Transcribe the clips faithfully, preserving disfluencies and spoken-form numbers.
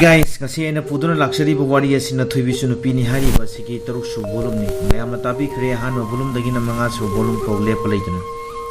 Guys, ꯉꯁꯤ ꯑꯩꯅ ꯄꯨꯗꯨꯅ ꯂꯥꯛꯆꯔꯤꯕ ꯋꯥꯔꯤ ꯑꯁꯤꯅ ꯊꯣꯏꯕꯤꯁꯨ ꯅꯨꯄꯤꯅꯤ ꯍꯥꯏꯔꯤꯕ ꯑꯁꯤꯒꯤ ꯇꯔꯨꯛ ꯁꯨꯕ volume ꯅꯤ꯫ ꯃꯌꯥꯝꯅ ꯇꯥꯕꯤꯈ꯭ꯔꯦ ꯑꯍꯥꯟꯕ volume ꯗꯒꯤꯅ ꯃꯉꯥ ꯁꯨꯕ volume ꯐꯥꯎ ꯂꯦꯞꯄ ꯂꯩꯇꯅ꯫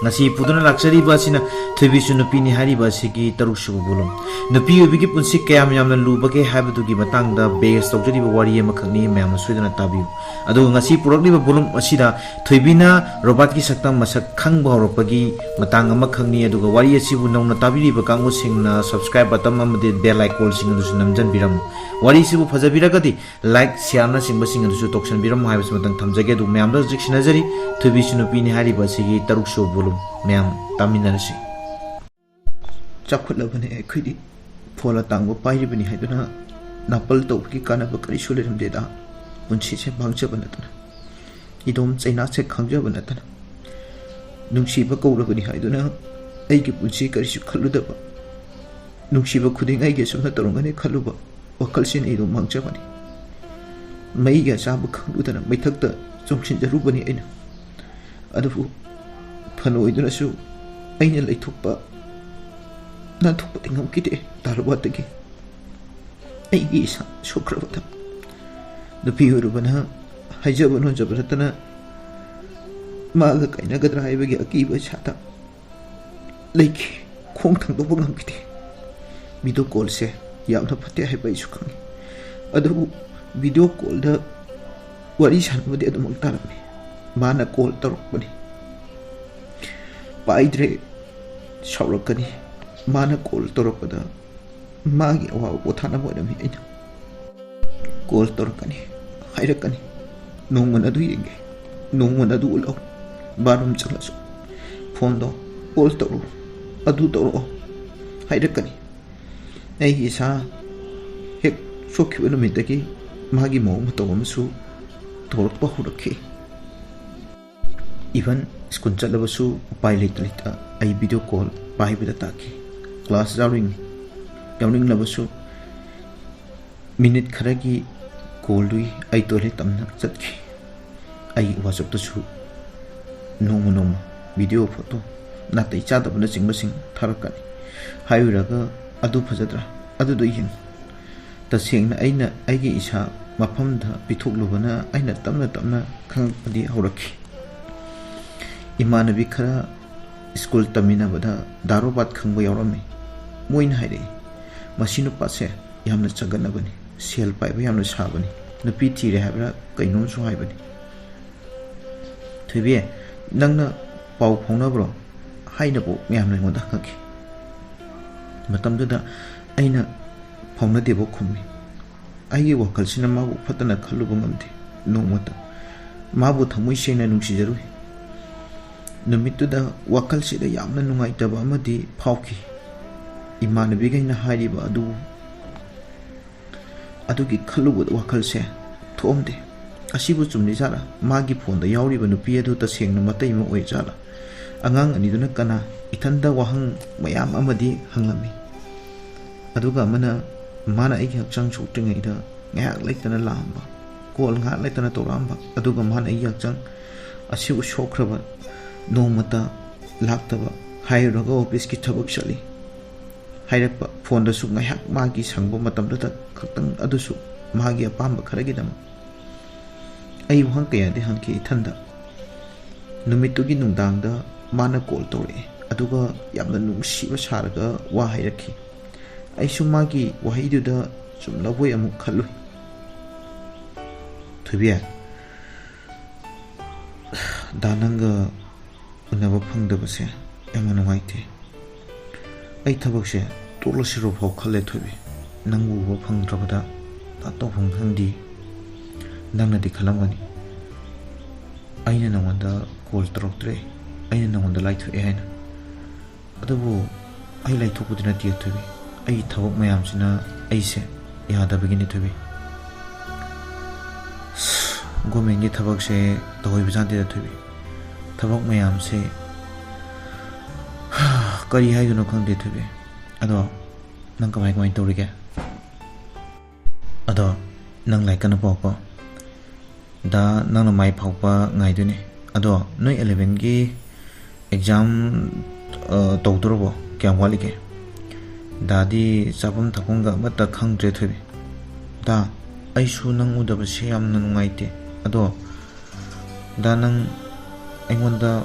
ꯉꯁꯤ ꯄꯨꯗꯨꯅ ꯂꯥꯛꯆꯔꯤꯕ ꯑꯁꯤꯅ ꯊꯣꯏꯕꯤꯁꯨ ꯅꯨꯄꯤꯅꯤ ꯍꯥꯏꯔꯤꯕ ꯑꯁꯤꯒꯤ ꯇꯔꯨꯛ ꯁꯨꯕ volume꯫ ꯅꯨꯄꯤ ꯑꯣꯏꯕꯒꯤ ꯄꯨꯟꯁꯤ ꯀꯌꯥꯝ ꯌꯥꯝꯅ ꯂꯨꯕꯒꯦ ꯍꯥꯏꯕꯗꯨꯒꯤ ꯃꯇꯥꯡꯗ base ꯇꯧꯖꯔꯤꯕ ꯋꯥꯔꯤ ꯑꯃꯈꯛꯅꯤ, ꯃꯌꯥꯝꯅ ꯁꯣꯏꯗꯅ ꯇꯥꯕꯤꯌꯨ꯫ ꯑꯗꯨꯒ ꯉꯁꯤ ꯄꯨꯔꯛꯂꯤꯕ volume ꯑꯁꯤꯗ ꯊꯣꯏꯕꯤꯅ ꯔꯣꯕꯥꯔꯠꯀꯤ ꯁꯛꯇꯝ ꯃꯁꯛ ꯈꯪꯕ ꯍꯧꯔꯛꯄꯒꯤ ꯃꯇꯥꯡ ꯑꯃꯈꯛꯅꯤ꯫ ꯑꯗꯨꯒ ꯋꯥꯔꯤ ꯑꯁꯤꯕꯨ ꯅꯧꯅ ꯇꯥꯕꯤꯔꯤꯕ ꯀꯥꯡꯕꯨꯁꯤꯡꯅ subscribe button ꯑꯃꯗꯤ bell icon ꯁꯤꯡ ꯑꯗꯨꯁꯨ ꯅꯝꯖꯟꯕꯤꯔꯝꯃꯨ꯫ ꯋꯥꯔꯤꯁꯤꯕꯨ ꯐꯖꯕꯤꯔꯒꯗꯤ like, share ꯅꯆꯤꯡꯕꯁꯤꯡ ꯑꯗꯨꯁꯨ ꯇꯧꯁꯟꯕꯤꯔꯝꯃꯨ ꯍꯥꯏꯕꯁꯤꯃꯇꯪ ꯊꯝꯖꯒꯦ꯫ ꯑꯗꯨ ꯃꯌꯥꯝꯗ ꯍꯧꯖꯤꯛ ꯁꯤꯟꯅꯖꯔꯤ ꯊꯣꯏꯕꯤꯁꯨ ꯅꯨꯄꯤꯅꯤ ꯍꯥꯏꯔꯤꯕ ꯑꯁꯤꯒꯤ ꯇꯔꯨꯛ ꯁꯨꯕ volume꯫ ꯃꯌꯥꯝ ꯇꯥꯃꯤꯟꯅꯔꯁꯤ꯫ ꯆꯥꯎꯈꯠꯂꯕꯅꯤ ꯑꯩꯈꯣꯏꯗꯤ꯫ Phone ꯑꯇꯥꯡꯕ ꯄꯥꯏꯔꯤꯕꯅꯤ ꯍꯥꯏꯗꯨꯅ ꯅꯥꯄꯜ ꯇꯧꯕꯒꯤ ꯀꯥꯟꯅꯕ ꯀꯔꯤꯁꯨ ꯂꯩꯔꯝꯗꯦꯗ꯫ ꯄꯨꯟꯁꯤꯁꯦ ꯃꯥꯡꯖꯕ ꯅꯠꯇꯅ꯫ ꯏꯗꯣꯝ ꯆꯩꯅꯥꯁꯦ ꯈꯪꯖꯕ ꯅꯠꯇꯅ꯫ ꯅꯨꯡꯁꯤꯕ ꯀꯧꯔꯕꯅꯤ ꯍꯥꯏꯗꯨꯅ ꯑꯩꯒꯤ ꯄꯨꯟꯁꯤ ꯀꯔꯤꯁꯨ ꯈꯜꯂꯨꯗꯕ꯫ ꯅꯨꯡꯁꯤꯕ ꯈꯨꯗꯤꯡ ꯑꯩꯒꯤ ꯑꯁꯨꯝꯅ ꯇꯧꯔꯝꯒꯅꯤ ꯈꯜꯂꯨꯕ ꯋꯥꯈꯜꯁꯤꯅ ꯏꯗꯣꯝ ꯃꯥꯡꯖꯕꯅꯤ꯫ ꯃꯩꯒꯤ ꯑꯆꯥꯕ ꯈꯪꯂꯨꯗꯅ ꯃꯩꯊꯛꯇ ꯆꯣꯡꯁꯤꯟꯖꯔꯨꯕꯅꯤ ꯑꯩꯅ꯫ ꯑꯗꯨꯕꯨ ꯐꯅ ꯑꯣꯏꯗꯨꯅꯁꯨ ꯑꯩꯅ ꯂꯩꯊꯣꯛꯄ ꯅꯥꯟꯊꯣꯛꯄꯗꯤ ꯉꯝꯈꯤꯗꯦ ꯇꯥꯔꯨꯕꯗꯒꯤ꯫ ꯑꯩꯒꯤ ꯏꯁꯥ ꯁꯣꯛꯈ꯭ꯔꯕꯗ ꯅꯨꯄꯤ ꯑꯣꯏꯔꯨꯕꯅ ꯍꯥꯏꯖꯕ ꯅꯣꯟꯖꯕ ꯅꯠꯇꯅ ꯃꯥꯒ ꯀꯥꯏꯅꯒꯗ꯭ꯔꯥ ꯍꯥꯏꯕꯒꯤ ꯑꯀꯤꯕ ꯏꯁꯥꯗ ꯂꯩꯈꯤ꯫ ꯈꯣꯡ ꯊꯥꯡꯗꯣꯛꯄ ꯉꯝꯈꯤꯗꯦ꯫ Video call ꯁꯦ ꯌꯥꯝꯅ ꯐꯠꯇꯦ ꯍꯥꯏꯕ ꯑꯩꯁꯨ ꯈꯪꯉꯤ꯫ ꯑꯗꯨꯕꯨ video call ꯗ ꯋꯥꯔꯤ ꯁꯥꯟꯅꯕꯗꯤ ꯑꯗꯨꯃꯛ ꯇꯥꯔꯝꯃꯤ꯫ ꯃꯥꯅ call ꯇꯧꯔꯛꯄꯅꯤ꯫ ꯄꯥꯏꯗ꯭ꯔꯦ, ꯁꯥꯎꯔꯛꯀꯅꯤ꯫ ꯃꯥꯅ call ꯇꯧꯔꯛꯄꯗ ꯃꯥꯒꯤ ꯑꯋꯥꯕ ꯄꯣꯊꯥꯅꯕ ꯑꯣꯏꯔꯝꯃꯤ꯫ ꯑꯩꯅ call ꯇꯧꯔꯛꯀꯅꯤ, ꯍꯥꯏꯔꯛꯀꯅꯤ, "ꯅꯣꯡꯃ ꯅꯗꯨ ꯌꯦꯡꯒꯦ, ꯅꯣꯡꯃ ꯅꯗꯨ ꯎꯠꯂꯛꯎ, bathroom ꯆꯠꯂꯁꯨ phone ꯗꯣ call ꯇꯧꯔꯛꯎ, ꯑꯗꯨ ꯇꯧꯔꯛꯑꯣ" ꯍꯥꯏꯔꯛꯀꯅꯤ꯫ ꯑꯩꯒꯤ ꯏꯁꯥ ꯍꯦꯛ ꯁꯣꯛꯈꯤꯕ ꯅꯨꯃꯤꯠꯇꯒꯤ ꯃꯥꯒꯤ ꯃꯑꯣꯡ ꯃꯇꯧ ꯑꯃꯁꯨ ꯇꯧꯔꯛꯄ ꯍꯧꯔꯛꯈꯤ꯫ Even school ꯆꯠꯂꯕꯁꯨ ꯎꯄꯥꯏ ꯂꯩꯇ ꯂꯩꯇ ꯑꯩ video call ꯄꯥꯏꯕꯗ ꯇꯥꯈꯤ꯫ Class ꯌꯥꯎꯔꯤꯉꯩ ꯌꯥꯎꯅꯤꯡꯂꯕꯁꯨ minute ꯈꯔꯒꯤ call ꯗꯨꯒꯤ ꯑꯩ toilet ꯇꯝꯅ ꯆꯠꯈꯤ꯫ ꯑꯩ WhatsApp ꯇꯁꯨ ꯅꯣꯡꯃ ꯅꯣꯡꯃ video, photo, ꯅꯥꯇꯩ ꯆꯥꯗꯕꯅꯆꯤꯡꯕꯁꯤꯡ ꯊꯥꯔꯛꯀꯅꯤ꯫ ꯍꯥꯏꯔꯨꯔꯒ "ꯑꯗꯨ ꯐꯖꯗ꯭ꯔꯥ? ꯑꯗꯨꯗꯣ ꯌꯦꯡꯉꯨ꯫ ꯇꯁꯦꯡꯅ ꯑꯩꯅ ꯑꯩꯒꯤ ꯏꯁꯥ ꯃꯐꯝꯗ ꯄꯤꯊꯣꯛꯂꯨꯕꯅ ꯑꯩꯅ ꯇꯞꯅ ꯇꯞꯅ ꯈꯪꯉꯛꯄꯗꯤ ꯍꯧꯔꯛꯈꯤ꯫ ꯏꯃꯥꯟꯅꯕꯤ ꯈꯔ ꯁ꯭ꯀꯨꯜ ꯇꯝꯃꯤꯟꯅꯕꯗ ꯗꯥ ꯔꯣꯕꯥꯔꯠ ꯈꯪꯕ ꯌꯥꯎꯔꯝꯃꯤ꯫ ꯃꯣꯏꯅ ꯍꯥꯏꯔꯛꯏ, "ꯃꯁꯤ ꯅꯨꯄꯥꯁꯦ ꯌꯥꯝꯅ ꯆꯒꯠꯅꯕꯅꯤ, ꯁꯦꯜ ꯄꯥꯏꯕ ꯌꯥꯝꯅ ꯁꯥꯕꯅꯤ, ꯅꯨꯄꯤ ꯊꯤꯔꯦ ꯍꯥꯏꯕ꯭ꯔꯥ ꯀꯩꯅꯣꯝꯁꯨ ꯍꯥꯏꯕꯅꯤ꯫" "ꯊꯣꯏꯕꯤ, ꯅꯪꯅ ꯄꯥꯎ ꯐꯥꯎꯅꯕ꯭ꯔꯣ?" ꯍꯥꯏꯅꯕꯨ ꯃꯌꯥꯝꯅ ꯑꯩꯉꯣꯟꯗ ꯍꯪꯉꯛꯈꯤ꯫ ꯃꯇꯝꯗꯨꯗ ꯑꯩꯅ ꯐꯥꯎꯅꯗꯦꯕꯨ ꯈꯨꯝꯃꯤ꯫ ꯑꯩꯒꯤ ꯋꯥꯈꯜꯁꯤꯅ ꯃꯥꯕꯨ ꯐꯠꯇꯅ ꯈꯜꯂꯨꯕ ꯉꯝꯗꯦ꯫ ꯅꯣꯡꯃꯇ ꯃꯥꯕꯨ ꯊꯃꯣꯏ ꯁꯦꯡꯅ ꯅꯨꯡꯁꯤꯖꯔꯨꯏ꯫ ꯅꯨꯃꯤꯠꯇꯨꯗ ꯋꯥꯈꯜꯁꯤꯗ ꯌꯥꯝꯅ ꯅꯨꯡꯉꯥꯏꯇꯕ ꯑꯃꯗꯤ ꯐꯥꯎꯈꯤ꯫ ꯏꯃꯥꯟꯅꯕꯤꯈꯩꯅ ꯍꯥꯏꯔꯤꯕ ꯑꯗꯨ, ꯑꯗꯨꯒꯤ ꯈꯜꯂꯨꯕꯗ ꯋꯥꯈꯜꯁꯦ ꯊꯣꯛꯑꯝꯗꯦ꯫ ꯑꯁꯤꯕꯨ ꯆꯨꯝꯂꯤꯖꯥꯠꯂꯥ? ꯃꯥꯒꯤ ꯐꯣꯟꯗ ꯌꯥꯎꯔꯤꯕ ꯅꯨꯄꯤ ꯑꯗꯨ ꯇꯁꯦꯡꯅ ꯃꯇꯩ ꯑꯃ ꯑꯣꯏꯖꯥꯠꯂꯥ? ꯑꯉꯥꯡ ꯑꯅꯤꯗꯨꯅ ꯀꯅꯥ? ꯏꯊꯟꯗ ꯋꯥꯍꯪ ꯃꯌꯥꯝ ꯑꯃꯗꯤ ꯍꯪꯂꯝꯃꯤ꯫ ꯑꯗꯨꯒ ꯑꯃꯅ, ꯃꯥꯅ ꯑꯩꯒꯤ ꯍꯛꯆꯥꯡ ꯁꯣꯛꯇ꯭ꯔꯤꯉꯩꯗ ꯉꯥꯏꯍꯥꯛ ꯂꯩꯇꯅ ꯂꯥꯛꯑꯝꯕ, ꯀꯣꯜ ꯉꯥꯏꯍꯥꯛ ꯂꯩꯇꯅ ꯇꯧꯔꯛꯑꯝꯕ, ꯑꯗꯨꯒ ꯃꯥꯅ ꯑꯩꯒꯤ ꯍꯛꯆꯥꯡ ꯑꯁꯤꯕꯨ ꯁꯣꯛꯈ꯭ꯔꯕ, ꯅꯣꯡꯃꯇ ꯂꯥꯛꯇꯕ, ꯍꯥꯏꯔꯨꯔꯒ ꯑꯣꯐꯤꯁꯀꯤ ꯊꯕꯛ ꯆꯠꯂꯤ ꯍꯥꯏꯔꯛꯄ, ꯐꯣꯟꯗꯁꯨ ꯉꯥꯏꯍꯥꯛ ꯃꯥꯒꯤ ꯁꯪꯕ ꯃꯇꯝꯗꯨꯗ ꯈꯛꯇꯪ, ꯑꯗꯨꯁꯨ ꯃꯥꯒꯤ ꯑꯄꯥꯝꯕ ꯈꯔꯒꯤꯗꯃꯛ꯫ ꯑꯩ ꯋꯥꯍꯪ ꯀꯌꯥꯗꯤ ꯍꯪꯈꯤ ꯏꯊꯟꯗ꯫ ꯅꯨꯃꯤꯠꯇꯨꯒꯤ ꯅꯨꯡꯗꯥꯡꯗ ꯃꯥꯅ ꯀꯣꯜ ꯇꯧꯔꯛꯑꯦ, ꯑꯗꯨꯒ ꯌꯥꯝꯅ ꯅꯨꯡꯁꯤꯕ ꯁꯥꯔꯒ ꯋꯥ ꯍꯥꯏꯔꯛꯈꯤ꯫ ꯑꯩꯁꯨ ꯃꯥꯒꯤ ꯋꯥꯍꯩꯗꯨꯗ ꯆꯨꯝꯂꯕꯣꯏ ꯑꯃꯨꯛ ꯈꯜꯂꯨꯏ꯫ "ꯊꯣꯏꯕꯤ, ꯗꯥ ꯅꯪꯒ ꯎꯅꯕ ꯐꯪꯗꯕꯁꯦ ꯌꯥꯝꯅ ꯅꯨꯡꯉꯥꯏꯇꯦ꯫ ꯑꯩ ꯊꯕꯛꯁꯦ ꯇꯣꯛꯂꯁꯤꯔꯣ ꯐꯥꯎ ꯈꯜꯂꯦ ꯊꯣꯏꯕꯤ꯫ ꯅꯪꯕꯨ ꯎꯕ ꯐꯪꯗ꯭ꯔꯕꯗ ꯇꯧꯐꯝ ꯈꯪꯗꯦ꯫ ꯅꯪꯅꯗꯤ ꯈꯜꯂꯝꯒꯅꯤ, ꯑꯩꯅ ꯅꯉꯣꯟꯗ ꯀꯣꯜ ꯇꯧꯔꯛꯇ꯭ꯔꯦ, ꯑꯩꯅ ꯅꯉꯣꯟꯗ ꯂꯥꯏꯊꯣꯛꯑꯦ ꯍꯥꯏꯅ꯫ ꯑꯗꯨꯕꯨ ꯑꯩ ꯂꯥꯏꯊꯣꯛꯄꯗꯤ ꯅꯠꯇꯦ ꯊꯣꯏꯕꯤ, ꯑꯩꯒꯤ ꯊꯕꯛ ꯃꯌꯥꯝꯁꯤꯅ ꯑꯩꯁꯦ ꯌꯥꯗꯕꯒꯤꯅꯤ ꯊꯣꯏꯕꯤ꯫ ꯒꯣꯔꯃꯦꯟꯒꯤ ꯊꯕꯛꯁꯦ ꯇꯧꯍꯩꯕꯖꯥꯠ ꯅꯠꯇꯦꯗ ꯊꯣꯏꯕꯤ꯫ ꯊꯕꯛ ꯃꯌꯥꯝꯁꯦ ꯀꯔꯤ ꯍꯥꯏꯗꯣꯏꯅꯣ ꯈꯪꯗꯦ ꯊꯣꯏꯕꯤ꯫ ꯑꯗꯣ ꯅꯪ ꯀꯃꯥꯏ ꯀꯃꯥꯏ ꯇꯧꯔꯤꯒꯦ? ꯑꯗꯣ ꯅꯪ ꯂꯥꯏꯔꯤꯛ ꯀꯟꯅ ꯄꯥꯎꯀꯣ꯫ ꯗꯥ ꯅꯪꯅ ꯃꯥꯏ ꯄꯥꯛꯄ ꯉꯥꯏꯗꯣꯏꯅꯦ꯫ ꯑꯗꯣ ꯅꯣꯏ ꯑꯦꯂꯦꯚꯦꯟꯒꯤ ꯑꯦꯛꯖꯥꯝ, ꯑ, ꯇꯧꯗꯣꯔꯕꯣ? ꯀꯌꯥꯝ ꯋꯥꯠꯂꯤꯒꯦ? ꯗꯥꯗꯤ ꯆꯥꯐꯝ ꯊꯛꯐꯝꯒ ꯑꯃꯠꯇ ꯈꯪꯗ꯭ꯔꯦ ꯊꯣꯏꯕꯤ꯫ ꯗꯥ, ꯑꯩꯁꯨ ꯅꯪ ꯎꯗꯕꯁꯦ ꯌꯥꯝꯅ ꯅꯨꯡꯉꯥꯏꯇꯦ꯫ ꯑꯗꯣ ꯗꯥ, ꯅꯪ ꯑꯩꯉꯣꯟꯗ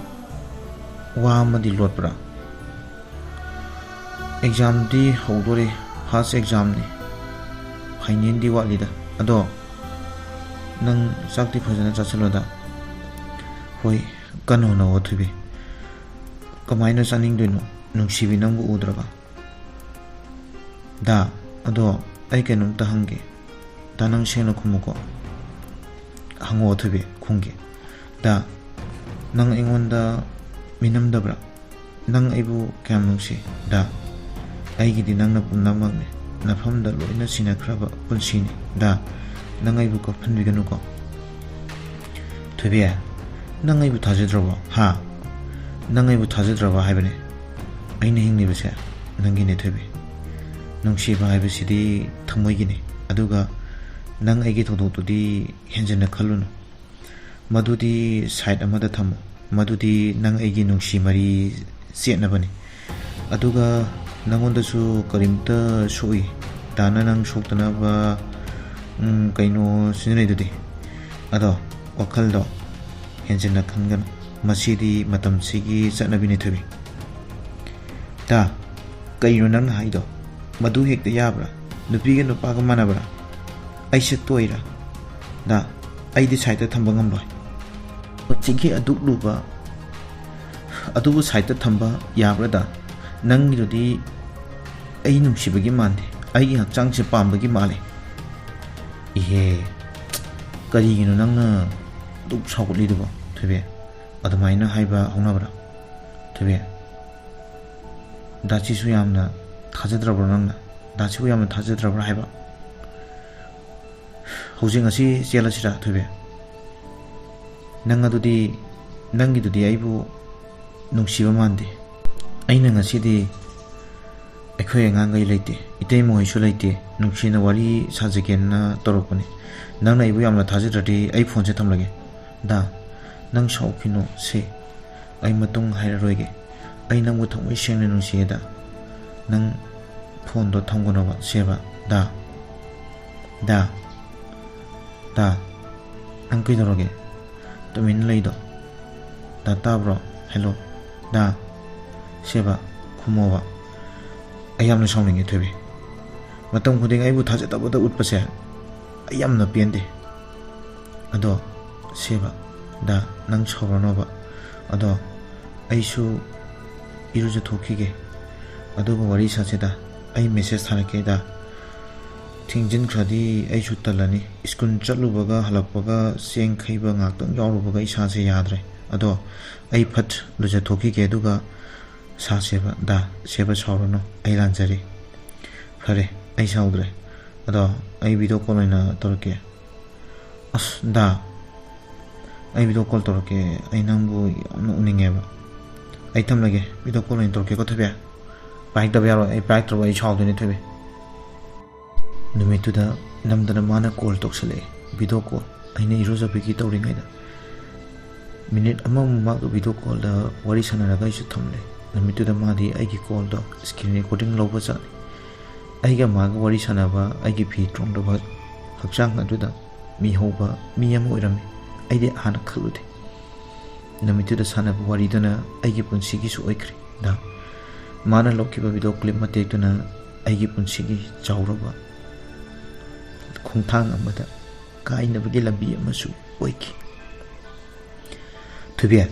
ꯋꯥ ꯑꯃꯗꯤ ꯂꯣꯠꯄ꯭ꯔꯥ? ꯑꯦꯛꯖꯥꯝꯗꯤ ꯍꯧꯗꯣꯔꯦ, ꯐꯥꯔꯁ ꯑꯦꯛꯖꯥꯝꯅꯤ, ꯐꯥꯏꯅꯦꯜꯗꯤ ꯋꯥꯠꯂꯤꯗ꯫ ꯑꯗꯣ ꯅꯪ ꯆꯥꯛꯇꯤ ꯐꯖꯅ ꯆꯥꯁꯤꯜꯂꯣꯗ꯫ ꯍꯣꯏ, ꯀꯟꯅ ꯍꯣꯠꯅꯧ ꯊꯣꯏꯕꯤ꯫ ꯀꯃꯥꯏꯅ ꯆꯥꯅꯤꯡꯗꯣꯏꯅꯣ ꯅꯨꯡꯁꯤꯕꯤ ꯅꯪꯕꯨ ꯎꯗ꯭ꯔꯒ? ꯗꯥ, ꯑꯗꯣ ꯑꯩ ꯀꯩꯅꯣꯝꯇ ꯍꯪꯒꯦ꯫ ꯗꯥ, ꯅꯪ ꯁꯦꯡꯅ ꯈꯨꯝꯃꯨꯀꯣ꯫ ꯍꯪꯉꯣ ꯊꯣꯏꯕꯤ, ꯈꯨꯝꯒꯦ꯫ ꯗꯥ, ꯅꯪ ꯑꯩꯉꯣꯟꯗ ꯃꯤꯅꯝꯗꯕ꯭ꯔꯥ? ꯅꯪ ꯑꯩꯕꯨ ꯀꯌꯥꯝ ꯅꯨꯡꯁꯤ? ꯗꯥ, ꯑꯩꯒꯤꯗꯤ ꯅꯪꯅ ꯄꯨꯝꯅꯃꯛꯅꯤ꯫ ꯅꯐꯝꯗ ꯂꯣꯏꯅ ꯁꯤꯟꯅꯈ꯭ꯔꯕ ꯄꯨꯟꯁꯤꯅꯤ꯫ ꯗꯥ, ꯅꯪ ꯑꯩꯕꯨ ꯀꯞꯍꯟꯕꯤꯒꯅꯨꯀꯣ꯫ ꯊꯣꯏꯕꯤ, ꯅꯪ ꯑꯩꯕꯨ ꯊꯥꯖꯗ꯭ꯔꯕꯣ? ꯍꯥ? ꯅꯪ ꯑꯩꯕꯨ ꯊꯥꯖꯗ꯭ꯔꯕ ꯍꯥꯏꯕꯅꯦ? ꯑꯩꯅ ꯍꯤꯡꯂꯤꯕꯁꯦ ꯅꯪꯒꯤꯅꯦ ꯊꯣꯏꯕꯤ꯫ ꯅꯨꯡꯁꯤꯕ ꯍꯥꯏꯕꯁꯤꯗꯤ ꯊꯃꯣꯏꯒꯤꯅꯤ꯫ ꯑꯗꯨꯒ ꯅꯪ ꯑꯩꯒꯤ ꯊꯧꯗꯣꯛꯇꯨꯗꯤ ꯍꯦꯟꯖꯤꯟꯅ ꯈꯜꯂꯨꯅꯨ꯫ ꯃꯗꯨꯗꯤ ꯁꯥꯏꯠ ꯑꯃꯗ ꯊꯝꯃꯨ꯫ ꯃꯗꯨꯗꯤ ꯅꯪ ꯑꯩꯒꯤ ꯅꯨꯡꯁꯤ ꯃꯔꯤ ꯆꯦꯠꯅꯕꯅꯤ꯫ ꯑꯗꯨꯒ ꯅꯪꯉꯣꯟꯗꯁꯨ ꯀꯔꯤꯝꯇ ꯁꯣꯛꯏ꯫ ꯗꯥꯅ ꯅꯪ ꯁꯣꯛꯇꯅꯕ, ꯎꯝ, ꯀꯩꯅꯣ ꯁꯤꯖꯤꯟꯅꯩꯗꯨꯗꯤ꯫ ꯑꯗꯣ ꯋꯥꯈꯜꯗꯣ ꯍꯦꯟꯖꯤꯟꯅ ꯈꯟꯒꯅꯨ꯫ ꯃꯁꯤꯗꯤ ꯃꯇꯝꯁꯤꯒꯤ ꯆꯠꯅꯕꯤꯅꯤ ꯊꯣꯏꯕꯤ꯫ ꯗꯥ, ꯀꯩꯅꯣ ꯅꯪꯅ ꯍꯥꯏꯗꯣ? ꯃꯗꯨ ꯍꯦꯛꯇ ꯌꯥꯕ꯭ꯔꯥ? ꯅꯨꯄꯤꯒ ꯅꯨꯄꯥꯒ ꯃꯥꯟꯅꯕ꯭ꯔꯥ? ꯑꯩꯁꯦ ꯇꯣꯏꯔꯥ? ꯗꯥ, ꯑꯩꯗꯤ ꯁꯥꯏꯠꯇ ꯊꯝꯕ ꯉꯝꯂꯣꯏ꯫ ꯄꯨꯟꯁꯤꯒꯤ ꯑꯗꯨꯛ ꯂꯨꯕ ꯑꯗꯨꯕꯨ ꯁꯥꯏꯠꯇ ꯊꯝꯕ ꯌꯥꯕ꯭ꯔꯥ ꯗꯥ? ꯅꯪꯒꯤꯗꯨꯗꯤ ꯑꯩ ꯅꯨꯡꯁꯤꯕꯒꯤ ꯃꯥꯟꯗꯦ, ꯑꯩꯒꯤ ꯍꯛꯆꯥꯡꯁꯦ ꯄꯥꯝꯕꯒꯤ ꯃꯥꯜꯂꯦ꯫ ꯏꯍꯦ, ꯀꯔꯤꯒꯤꯅꯣ ꯅꯪꯅ ꯑꯗꯨꯛ ꯁꯥꯎꯒꯠꯂꯤꯗꯨꯕꯣ ꯊꯣꯏꯕꯤ? ꯑꯗꯨꯃꯥꯏꯅ ꯍꯥꯏꯕ ꯍꯧꯅꯕ꯭ꯔꯥ ꯊꯣꯏꯕꯤ? ꯗꯥꯁꯤꯁꯨ ꯌꯥꯝꯅ ꯊꯥꯖꯗ꯭ꯔꯕ꯭ꯔꯣ ꯅꯪꯅ? ꯗꯥꯁꯤꯕꯨ ꯌꯥꯝꯅ ꯊꯥꯖꯗ꯭ꯔꯕ꯭ꯔꯥ ꯍꯥꯏꯕ? ꯍꯧꯖꯤꯛ ꯉꯁꯤ ꯆꯦꯜꯂꯁꯤꯔꯥ ꯊꯣꯏꯕꯤ? ꯅꯪ ꯑꯗꯨꯗꯤ, ꯅꯪꯒꯤꯗꯨꯗꯤ ꯑꯩꯕꯨ ꯅꯨꯡꯁꯤꯕ ꯃꯥꯟꯗꯦ꯫ ꯑꯩꯅ ꯉꯁꯤꯗꯤ ꯑꯩꯈꯣꯏ ꯑꯉꯥꯡꯈꯩ ꯂꯩꯇꯦ, ꯏꯇꯩꯃꯍꯣꯏꯁꯨ ꯂꯩꯇꯦ, ꯅꯨꯡꯁꯤꯅ ꯋꯥꯔꯤ ꯁꯥꯖꯒꯦꯅ ꯇꯧꯔꯛꯄꯅꯦ꯫ ꯅꯪꯅ ꯑꯩꯕꯨ ꯌꯥꯝꯅ ꯊꯥꯖꯗ꯭ꯔꯗꯤ ꯑꯩ ꯐꯣꯟꯁꯦ ꯊꯝꯂꯒꯦ꯫ ꯗꯥ, ꯅꯪ ꯁꯥꯎꯈꯤꯅꯨ ꯁꯦ, ꯑꯩ ꯃꯇꯨꯡ ꯍꯥꯏꯔꯔꯣꯏꯒꯦ꯫ ꯑꯩ ꯅꯪꯕꯨ ꯊꯃꯣꯏ ꯁꯦꯡꯅ ꯅꯨꯡꯁꯤꯌꯦꯗ꯫ ꯅꯪ ꯐꯣꯟꯗꯣ ꯊꯝꯒꯅꯣꯕ ꯁꯦꯕ꯫ ꯗꯥ, ꯗꯥ, ꯗꯥ, ꯅꯪ ꯀꯩꯗꯧꯔꯒꯦ? ꯇꯨꯃꯤꯟꯅ ꯂꯩꯗꯣ꯫ ꯗꯥ ꯇꯥꯕ꯭ꯔꯣ? ꯍꯦꯜꯂꯣ꯫ ꯗꯥ, ꯁꯦꯕꯥ, ꯈꯨꯝꯃꯣꯕ꯫ ꯑꯩ ꯌꯥꯝꯅ ꯁꯥꯎꯅꯤꯡꯉꯦ, ꯊꯣꯏꯕꯤ꯫ ꯃꯇꯝ ꯈꯨꯗꯤꯡ ꯑꯩꯕꯨ ꯊꯥꯖꯗꯕꯗ ꯎꯠꯄꯁꯦ ꯑꯩ ꯌꯥꯝꯅ ꯄꯦꯟꯗꯦ꯫ ꯑꯗꯣ, ꯁꯦꯕꯥ, ꯗꯥ, ꯅꯪ ꯁꯥꯎꯔꯅꯣꯕ꯫ ꯑꯗꯣ, ꯑꯩꯁꯨ ꯏꯔꯨꯖꯊꯣꯛꯈꯤꯒꯦ꯫ ꯑꯗꯨꯒ ꯋꯥꯔꯤ ꯁꯥꯁꯦꯗ꯫ ꯑꯩ ꯃꯦꯁꯦꯖ ꯊꯥꯔꯛꯀꯦꯗ꯫ ꯊꯦꯡꯖꯤꯟꯈ꯭ꯔꯗꯤ ꯑꯩꯁꯨ ꯇꯜꯂꯅꯤ꯫ ꯁ꯭ꯀꯨꯜ ꯆꯠꯂꯨꯕꯒ ꯍꯜꯂꯛꯄꯒ ꯆꯦꯡ ꯈꯩꯕ ꯉꯥꯛꯇꯪ ꯌꯥꯎꯔꯨꯕꯒ ꯏꯁꯥꯁꯦ ꯌꯥꯗ꯭ꯔꯦ꯫ ꯑꯗꯣ, ꯑꯩ ꯐꯠ ꯂꯨꯖꯊꯣꯛꯈꯤꯒꯦ, ꯑꯗꯨꯒ ꯁꯥꯁꯦꯕ, ꯗꯥ꯫ ꯁꯦꯕ, ꯁꯥꯎꯔꯅꯨ, ꯑꯩ ꯂꯥꯟꯖꯔꯦ꯫ ꯐꯔꯦ, ꯑꯩ ꯁꯥꯎꯗ꯭ꯔꯦ꯫ ꯑꯗꯣ, ꯑꯩ ꯚꯤꯗꯤꯑꯣ ꯀꯣꯜ ꯑꯣꯏꯅ ꯇꯧꯔꯛꯀꯦ꯫ ꯑꯁ, ꯗꯥ, ꯑꯩ ꯚꯤꯗꯤꯑꯣ ꯀꯣꯜ ꯇꯧꯔꯛꯀꯦ꯫ ꯑꯩ ꯅꯪꯕꯨ ꯌꯥꯝꯅ ꯎꯅꯤꯡꯉꯦꯕ꯫ ꯑꯩ ꯊꯝꯂꯒꯦ, ꯚꯤꯗꯤꯑꯣ ꯀꯣꯜ ꯑꯣꯏꯅ ꯇꯧꯔꯛꯀꯦꯀꯣ, ꯊꯣꯏꯕꯤ꯫ ꯄꯥꯏꯔꯛꯇꯕ ꯌꯥꯔꯣꯏ, ꯑꯩ ꯄꯥꯏꯔꯛꯇ꯭ꯔꯕ ꯑꯩ ꯁꯥꯎꯗꯣꯏꯅꯦ, ꯊꯣꯏꯕꯤ꯫ ꯅꯨꯃꯤꯠꯇꯨꯗ ꯅꯝꯗꯅ ꯃꯥꯅ ꯀꯣꯜ ꯇꯧꯁꯜꯂꯛꯑꯦ, ꯚꯤꯗꯤꯑꯣ ꯀꯣꯜ꯫ ꯑꯩꯅ ꯏꯔꯨꯖꯕꯒꯤ ꯇꯧꯔꯤꯉꯩꯗ ꯃꯤꯅꯤꯠ ꯑꯃꯃꯨꯛ ꯃꯥꯒ ꯚꯤꯗꯤꯑꯣ ꯀꯣꯜꯗ ꯋꯥꯔꯤ ꯁꯥꯟꯅꯔꯒ ꯑꯩꯁꯨ ꯊꯝꯂꯦ꯫ ꯅꯨꯃꯤꯠꯇꯨꯗ ꯃꯥꯗꯤ ꯑꯩꯒꯤ ꯀꯣꯜꯗꯣ ꯁ꯭ꯀ꯭ꯔꯤꯟ ꯔꯦꯀꯣꯔꯗꯤꯡ ꯂꯧꯕ ꯆꯠꯂꯤ꯫ ꯑꯩꯒ ꯃꯥꯒ ꯋꯥꯔꯤ ꯁꯥꯟꯅꯕ ꯑꯩꯒꯤ ꯐꯤ ꯇꯣꯡꯗꯕ ꯍꯛꯆꯥꯡ ꯑꯗꯨꯗ ꯃꯤꯍꯧꯕ ꯃꯤ ꯑꯃ ꯑꯣꯏꯔꯝꯃꯤ꯫ ꯑꯩꯗꯤ ꯍꯥꯟꯅ ꯈꯜꯂꯨꯗꯦ꯫ ꯅꯨꯃꯤꯠꯇꯨꯗ ꯁꯥꯟꯅꯕ ꯋꯥꯔꯤꯗꯨꯅ ꯑꯩꯒꯤ ꯄꯨꯟꯁꯤꯒꯤꯁꯨ ꯑꯣꯏꯈ꯭ꯔꯦ꯫ ꯗꯥ, ꯃꯥꯅ ꯂꯧꯈꯤꯕ ꯚꯤꯗꯤꯑꯣ ꯀ꯭ꯂꯤꯞ ꯃꯇꯦꯛꯇꯨꯅ ꯑꯩꯒꯤ ꯄꯨꯟꯁꯤꯒꯤ ꯆꯥꯎꯔꯕ ꯈꯣꯡꯊꯥꯡ ꯑꯃꯗ ꯀꯥꯏꯅꯕꯒꯤ ꯂꯝꯕꯤ ꯑꯃꯁꯨ ꯑꯣꯏꯈꯤ꯫ ꯊꯣꯏꯕꯤ,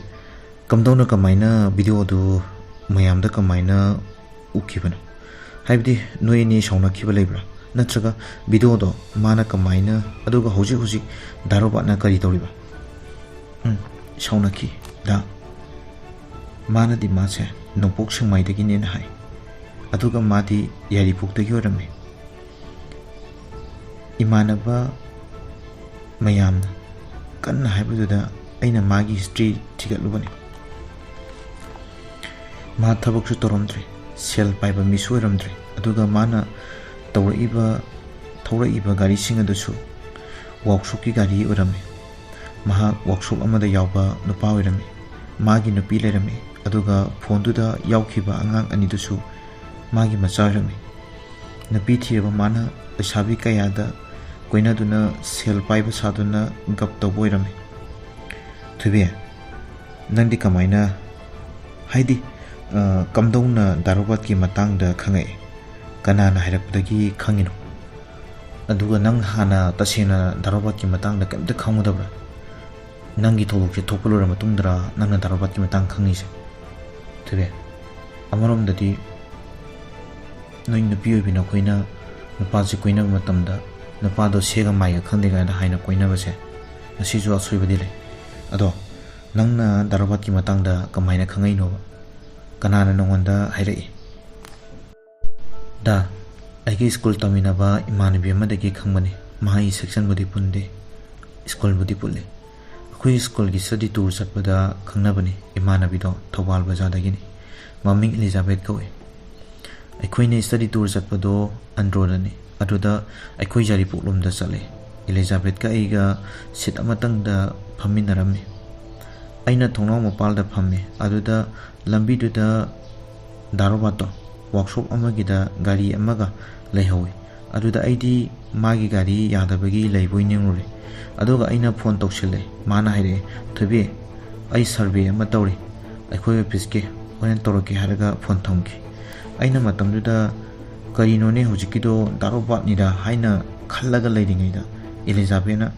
ꯀꯝꯗꯧꯅ, ꯀꯃꯥꯏꯅ ꯚꯤꯗꯤꯑꯣꯗꯨ ꯃꯌꯥꯝꯗ ꯀꯃꯥꯏꯅ ꯎꯠꯈꯤꯕꯅꯣ? ꯍꯥꯏꯕꯗꯤ, ꯅꯣꯏ ꯑꯅꯤ ꯁꯥꯎꯅꯈꯤꯕ ꯂꯩꯕ꯭ꯔꯥ? ꯅꯠꯇ꯭ꯔꯒ ꯚꯤꯗꯤꯑꯣꯗꯣ ꯃꯥꯅ ꯀꯃꯥꯏꯅ, ꯑꯗꯨꯒ ꯍꯧꯖꯤꯛ ꯍꯧꯖꯤꯛ ꯗꯥ ꯔꯣꯕꯥꯔꯠꯅ ꯀꯔꯤ ꯇꯧꯔꯤꯕ? ꯎꯝ, ꯁꯥꯎꯅꯈꯤ, ꯗꯥ꯫ ꯃꯥꯅꯗꯤ ꯃꯥꯁꯦ ꯅꯣꯡꯄꯣꯛ ꯁꯦꯛꯃꯥꯏꯗꯒꯤꯅꯦꯅ ꯍꯥꯏ, ꯑꯗꯨꯒ ꯃꯥꯗꯤ ꯌꯥꯏꯔꯤꯄꯣꯛꯇꯒꯤ ꯑꯣꯏꯔꯝꯃꯤ꯫ ꯏꯃꯥꯟꯅꯕ ꯃꯌꯥꯝꯅ ꯀꯟꯅ ꯍꯥꯏꯕꯗꯨꯗ ꯑꯩꯅ ꯃꯥꯒꯤ ꯍꯤꯁꯇ꯭ꯔꯤ ꯊꯤꯒꯠꯂꯨꯕꯅꯤ꯫ ꯃꯥ ꯊꯕꯛꯁꯨ ꯇꯧꯔꯝꯗ꯭ꯔꯦ, ꯁꯦꯜ ꯄꯥꯏꯕ ꯃꯤꯁꯨ ꯑꯣꯏꯔꯝꯗ꯭ꯔꯦ, ꯑꯗꯨꯒ ꯃꯥꯅ ꯇꯧꯔꯛꯏꯕ, ꯊꯧꯔꯛꯏꯕ ꯒꯥꯔꯤꯁꯤꯡ ꯑꯗꯨꯁꯨ ꯋꯥꯛꯁꯣꯞꯀꯤ ꯒꯥꯔꯤ ꯑꯣꯏꯔꯝꯃꯤ꯫ ꯃꯍꯥꯛ ꯋꯥꯛꯁꯣꯞ ꯑꯃꯗ ꯌꯥꯎꯕ ꯅꯨꯄꯥ ꯑꯣꯏꯔꯝꯃꯤ꯫ ꯃꯥꯒꯤ ꯅꯨꯄꯤ ꯂꯩꯔꯝꯃꯤ, ꯑꯗꯨꯒ ꯐꯣꯟꯗꯨꯗ ꯌꯥꯎꯈꯤꯕ ꯑꯉꯥꯡ ꯑꯅꯤꯗꯨꯁꯨ ꯃꯥꯒꯤ ꯃꯆꯥ ꯑꯣꯏꯔꯝꯃꯤ꯫ ꯅꯨꯄꯤ ꯊꯤꯔꯕ ꯃꯥꯅ ꯂꯩꯁꯥꯕꯤ ꯀꯌꯥꯗ ꯀꯣꯏꯅꯗꯨꯅ ꯁꯦꯜ ꯄꯥꯏꯕ ꯁꯥꯗꯨꯅ ꯒꯞ ꯇꯧꯕ ꯑꯣꯏꯔꯝꯃꯤ꯫ ꯊꯣꯏꯕꯤ, ꯅꯪꯗꯤ ꯀꯃꯥꯏꯅ, ꯍꯥꯏꯗꯤ, ꯑ, ꯀꯝꯗꯧꯅ ꯗꯥ ꯔꯣꯕꯥꯔꯠꯀꯤ ꯃꯇꯥꯡꯗ ꯈꯪꯉꯛꯏ? ꯀꯅꯥꯅ ꯍꯥꯏꯔꯛꯄꯗꯒꯤ ꯈꯪꯉꯤꯅꯣ? ꯑꯗꯨꯒ ꯅꯪ ꯍꯥꯟꯅ ꯇꯁꯦꯡꯅ ꯗꯥ ꯔꯣꯕꯥꯔꯠꯀꯤ ꯃꯇꯥꯡꯗ ꯀꯩꯝꯇ ꯈꯪꯉꯨꯗꯕ꯭ꯔꯥ? ꯅꯪꯒꯤ ꯊꯧꯗꯣꯛꯁꯦ ꯊꯣꯛꯄ ꯂꯣꯏꯔ ꯃꯇꯨꯡꯗꯔ ꯅꯪꯅ ꯗꯥ ꯔꯣꯕꯥꯔꯠꯀꯤ ꯃꯇꯥꯡ ꯈꯪꯉꯤꯁꯦ? ꯊꯣꯏꯕꯤ, ꯑꯃꯔꯣꯝꯗꯗꯤ ꯅꯣꯏ ꯅꯨꯄꯤ ꯑꯣꯏꯕꯤ ꯅꯈꯣꯏꯅ ꯅꯨꯄꯥꯁꯦ ꯀꯣꯏꯅꯕ ꯃꯇꯝꯗ ꯅꯨꯄꯥꯗꯣ ꯁꯦꯒ ꯃꯥꯏꯒ ꯈꯪꯗꯦ ꯀꯥꯏꯅ ꯍꯥꯏꯅ ꯀꯣꯏꯅꯕꯁꯦ, ꯃꯁꯤꯁꯨ ꯑꯁꯣꯏꯕꯗꯤ ꯂꯩ꯫ ꯑꯗꯣ ꯅꯪꯅ ꯗꯥ ꯔꯣꯕꯥꯔꯠꯀꯤ ꯃꯇꯥꯡꯗ ꯀꯃꯥꯏꯅ ꯈꯪꯉꯛꯏꯅꯣꯕ? ꯀꯅꯥꯅ ꯅꯪꯉꯣꯟꯗ ꯍꯥꯏꯔꯛꯏ? ꯗꯥ, ꯑꯩꯒꯤ ꯁ꯭ꯀꯨꯜ ꯇꯝꯃꯤꯟꯅꯕ ꯏꯃꯥꯟꯅꯕꯤ ꯑꯃꯗꯒꯤ ꯈꯪꯕꯅꯤ꯫ ꯃꯍꯥꯛ ꯁꯦꯛꯁꯟꯕꯨꯗꯤ ꯄꯨꯟꯗꯦ, ꯁ꯭ꯀꯨꯜꯕꯨꯗꯤ ꯄꯨꯜꯂꯤ꯫ ꯑꯩꯈꯣꯏ ꯁ꯭ꯀꯨꯜꯒꯤ ꯁ꯭ꯇꯗꯤ ꯇꯨꯔ ꯆꯠꯄꯗ ꯈꯪꯅꯕꯅꯤ꯫ ꯏꯃꯥꯟꯅꯕꯤꯗꯣ ꯊꯧꯕꯥꯜ ꯕꯖꯥꯔꯗꯒꯤꯅꯤ꯫ ꯃꯃꯤꯡ ꯏꯂꯤꯖꯥꯕꯦꯊ ꯀꯧꯏ꯫ ꯑꯩꯈꯣꯏꯅ ꯁ꯭ꯇꯗꯤ ꯇꯨꯔ ꯆꯠꯄꯗꯣ ꯑꯟꯗ꯭ꯔꯣꯗꯅꯤ꯫ ꯑꯗꯨꯗ ꯑꯩꯈꯣꯏ ꯌꯥꯏꯔꯤꯄꯣꯛꯂꯣꯝꯗ ꯆꯠꯂꯦ꯫ ꯏꯂꯤꯖꯥꯕꯦꯊꯀ ꯑꯩꯒ ꯁꯤꯠ ꯑꯃꯇꯪꯗ ꯐꯝꯃꯤꯟꯅꯔꯝꯃꯤ꯫ ꯑꯩꯅ ꯊꯣꯡꯅꯥꯎ ꯃꯄꯥꯜꯗ ꯐꯝꯃꯤ꯫ ꯑꯗꯨꯗ ꯂꯝꯕꯤꯗꯨꯗ ꯗꯥ ꯔꯣꯕꯥꯔꯠꯇꯣ ꯋꯥꯛꯁꯣꯞ ꯑꯃꯒꯤꯗ ꯒꯥꯔꯤ ꯑꯃꯒ ꯂꯩꯍꯧꯋꯤ꯫ ꯑꯗꯨꯗ ꯑꯩꯗꯤ ꯃꯥꯒꯤ ꯒꯥꯔꯤ ꯌꯥꯗꯕꯒꯤ ꯂꯩꯕꯣꯏ ꯅꯤꯡꯉꯨꯔꯦ꯫ ꯑꯗꯨꯒ ꯑꯩꯅ ꯐꯣꯟ ꯇꯧꯁꯤꯜꯂꯦ꯫ ꯃꯥꯅ ꯍꯥꯏꯔꯛꯑꯦ, "ꯊꯣꯏꯕꯤ, ꯑꯩ ꯁꯔꯚꯦ ꯑꯃ ꯇꯧꯔꯤ, ꯑꯩꯈꯣꯏ ꯑꯣꯐꯤꯁꯀꯤ, ꯍꯣꯔꯦꯟ ꯇꯧꯔꯛꯀꯦ" ꯍꯥꯏꯔꯒ ꯐꯣꯟ ꯊꯝꯈꯤ꯫ ꯑꯩꯅ ꯃꯇꯝꯗꯨꯗ, "ꯀꯔꯤꯅꯣꯅꯦ ꯍꯧꯖꯤꯛꯀꯤꯗꯣ, ꯗꯥ ꯔꯣꯕꯥꯔꯠꯅꯤꯗ" ꯍꯥꯏꯅ ꯈꯜꯂꯒ ꯂꯩꯔꯤꯉꯩꯗ ꯏꯂꯤꯖꯥꯕꯦꯠꯅ,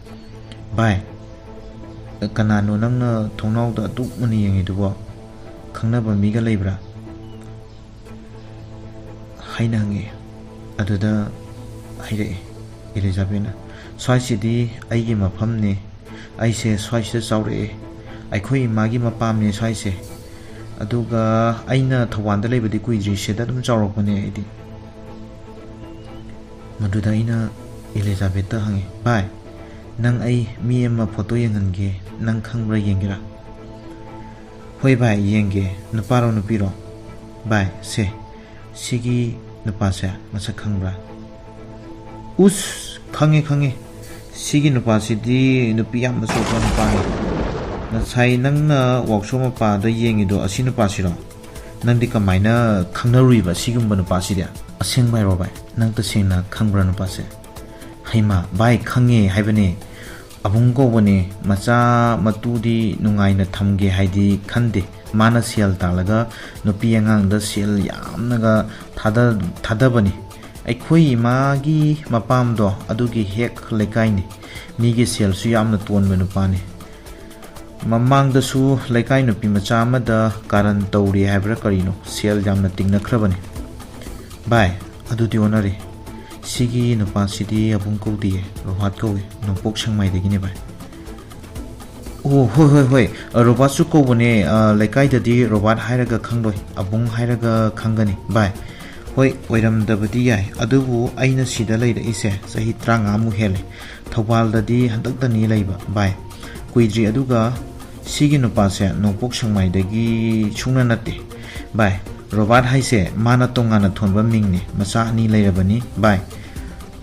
"ꯚꯥꯏ, ꯀꯅꯥꯅꯣ ꯅꯪꯅ ꯊꯣꯡꯅꯥꯎꯗ ꯑꯗꯨꯛ ꯃꯨꯟꯅ ꯌꯦꯡꯉꯤꯗꯨꯕꯣ? ꯈꯪꯅꯕ ꯃꯤꯒ ꯂꯩꯕ꯭ꯔꯥ?" ꯍꯥꯏꯅ ꯍꯪꯉꯛꯑꯦ꯫ ꯑꯗꯨꯗ ꯍꯥꯏꯔꯛꯑꯦ ꯏꯂꯤꯖꯥꯕꯦꯠꯅ, "ꯁ꯭ꯋꯥꯏꯁꯤꯗꯤ ꯑꯩꯒꯤ ꯃꯐꯝꯅꯤ, ꯑꯩꯁꯦ ꯁ꯭ꯋꯥꯏꯁꯤꯗ ꯆꯥꯎꯔꯛꯑꯦ, ꯑꯩꯈꯣꯏ ꯏꯃꯥꯒꯤ ꯃꯄꯥꯝꯅꯦ ꯁ꯭ꯋꯥꯏꯁꯦ, ꯑꯗꯨꯒ ꯑꯩꯅ ꯊꯧꯕꯥꯜꯗ ꯂꯩꯕꯗꯤ ꯀꯨꯏꯗ꯭ꯔꯤ, ꯁꯤꯗ ꯑꯗꯨꯝ ꯆꯥꯎꯔꯛꯄꯅꯦ ꯑꯩꯗꯤ"꯫ ꯃꯗꯨꯗ ꯑꯩꯅ ꯏꯂꯤꯖꯥꯕꯦꯠꯇ ꯍꯪꯉꯦ, "ꯚꯥꯏ, ꯅꯪ ꯑꯩ ꯃꯤ ꯑꯃ ꯐꯣꯇꯣ ꯌꯦꯡꯍꯟꯒꯦ, ꯅꯪ ꯈꯪꯕ꯭ꯔꯥ ꯌꯦꯡꯒꯦꯔꯥ?" "ꯍꯣꯏ ꯚꯥꯏ, ꯌꯦꯡꯒꯦ꯫ ꯅꯨꯄꯥꯔꯣ ꯅꯨꯄꯤꯔꯣ?" "ꯚꯥꯏ, ꯁꯦ, ꯁꯤꯒꯤ ꯅꯨꯄꯥꯁꯦ ꯃꯁꯛ ꯈꯪꯕ꯭ꯔꯥ?" "ꯎꯁ, ꯈꯪꯉꯦ, ꯈꯪꯉꯦ꯫ ꯁꯤꯒꯤ ꯅꯨꯄꯥꯁꯤꯗꯤ ꯅꯨꯄꯤ ꯌꯥꯝꯅ ꯆꯣꯞꯄ ꯅꯨꯄꯥꯅꯤ꯫ ꯉꯁꯥꯏ ꯅꯪꯅ ꯋꯥꯛꯁꯣꯞ ꯃꯄꯥꯗ ꯌꯦꯡꯉꯤꯗꯣ ꯑꯁꯤ ꯅꯨꯄꯥꯁꯤꯔꯣ? ꯅꯪꯗꯤ ꯀꯃꯥꯏꯅ ꯈꯪꯅꯔꯨꯏꯕ ꯁꯤꯒꯨꯝꯕ ꯅꯨꯄꯥꯁꯤꯗꯤ? ꯑꯁꯦꯡꯕ ꯍꯥꯏꯔꯣ ꯚꯥꯏ, ꯅꯪ ꯇꯁꯦꯡꯅ ꯈꯪꯕ꯭ꯔꯥ ꯅꯨꯄꯥꯁꯦ?" ꯍꯩꯃꯥ, ꯚꯥꯏ, ꯈꯪꯉꯦ ꯍꯥꯏꯕꯅꯦ꯫ ꯑꯕꯨꯡ ꯀꯧꯕꯅꯦ꯫ ꯃꯆꯥ ꯃꯇꯨꯗꯤ ꯅꯨꯡꯉꯥꯏꯅ ꯊꯝꯒꯦ ꯍꯥꯏꯗꯤ ꯈꯟꯗꯦ꯫ ꯃꯥꯅ ꯁꯦꯜ ꯇꯥꯜꯂꯒ ꯅꯨꯄꯤ ꯑꯉꯥꯡꯗ ꯁꯦꯜ ꯌꯥꯝꯅꯒ ꯊꯥꯗ-, ꯊꯥꯗꯕꯅꯤ꯫ ꯑꯩꯈꯣꯏ ꯏꯃꯥꯒꯤ ꯃꯄꯥꯝꯗꯣ ꯑꯗꯨꯒꯤ ꯍꯦꯛ ꯂꯩꯀꯥꯏꯅꯤ꯫ ꯃꯤꯒꯤ ꯁꯦꯜꯁꯨ ꯌꯥꯝꯅ ꯇꯣꯟꯕ ꯅꯨꯄꯥꯅꯤ꯫ ꯃꯃꯥꯡꯗꯁꯨ ꯂꯩꯀꯥꯏ ꯅꯨꯄꯤ ꯃꯆꯥ ꯑꯃꯗ ꯀꯥꯔꯟ ꯇꯧꯔꯤ ꯍꯥꯏꯕ꯭ꯔꯥ ꯀꯔꯤꯅꯣ, ꯁꯦꯜ ꯌꯥꯝꯅ ꯇꯤꯡꯅꯈ꯭ꯔꯕꯅꯤ꯫ ꯚꯥꯏ, ꯑꯗꯨꯗꯤ ꯑꯣꯟꯅꯔꯦ꯫ ꯁꯤꯒꯤ ꯅꯨꯄꯥꯁꯤꯗꯤ ꯑꯕꯨꯡ ꯀꯧꯗꯤꯌꯦ, ꯔꯣꯕꯥꯔꯠ ꯀꯧꯏ, ꯅꯣꯡꯄꯣꯛ ꯁꯦꯛꯃꯥꯏꯗꯒꯤꯅꯦ ꯚꯥꯏ꯫ ꯑꯣ, ꯍꯣꯏ, ꯍꯣꯏ, ꯍꯣꯏ, ꯑ, ꯔꯣꯕꯥꯔꯠꯁꯨ ꯀꯧꯕꯅꯦ꯫ ꯑ, ꯂꯩꯀꯥꯏꯗꯗꯤ ꯔꯣꯕꯥꯔꯠ ꯍꯥꯏꯔꯒ ꯈꯪꯂꯣꯏ, ꯑꯕꯨꯡ ꯍꯥꯏꯔꯒ ꯈꯪꯒꯅꯤ ꯚꯥꯏ꯫ ꯍꯣꯏ, ꯑꯣꯏꯔꯝꯗꯕꯗꯤ ꯌꯥꯏ, ꯑꯗꯨꯕꯨ ꯑꯩꯅ ꯁꯤꯗ ꯂꯩꯔꯛꯏꯁꯦ ꯆꯍꯤ ꯇꯔꯥꯃꯉꯥꯃꯨꯛ ꯍꯦꯜꯂꯦ꯫ ꯊꯧꯕꯥꯜꯗꯗꯤ ꯍꯟꯗꯛꯇꯅꯤ ꯂꯩꯕ ꯚꯥꯏ, ꯀꯨꯏꯗ꯭ꯔꯤ꯫ ꯑꯗꯨꯒ ꯁꯤꯒꯤ ꯅꯨꯄꯥꯁꯦ ꯅꯣꯡꯄꯣꯛ ꯁꯦꯛꯃꯥꯏꯗꯒꯤ ꯁꯨꯡꯅ ꯅꯠꯇꯦ ꯚꯥꯏ꯫ ꯔꯣꯕꯥꯔꯠ ꯍꯥꯏꯁꯦ ꯃꯥꯅ ꯇꯣꯉꯥꯟꯅ ꯊꯣꯟꯕ ꯃꯤꯡꯅꯦ, ꯃꯆꯥ ꯑꯅꯤ ꯂꯩꯔꯕꯅꯤ ꯚꯥꯏ꯫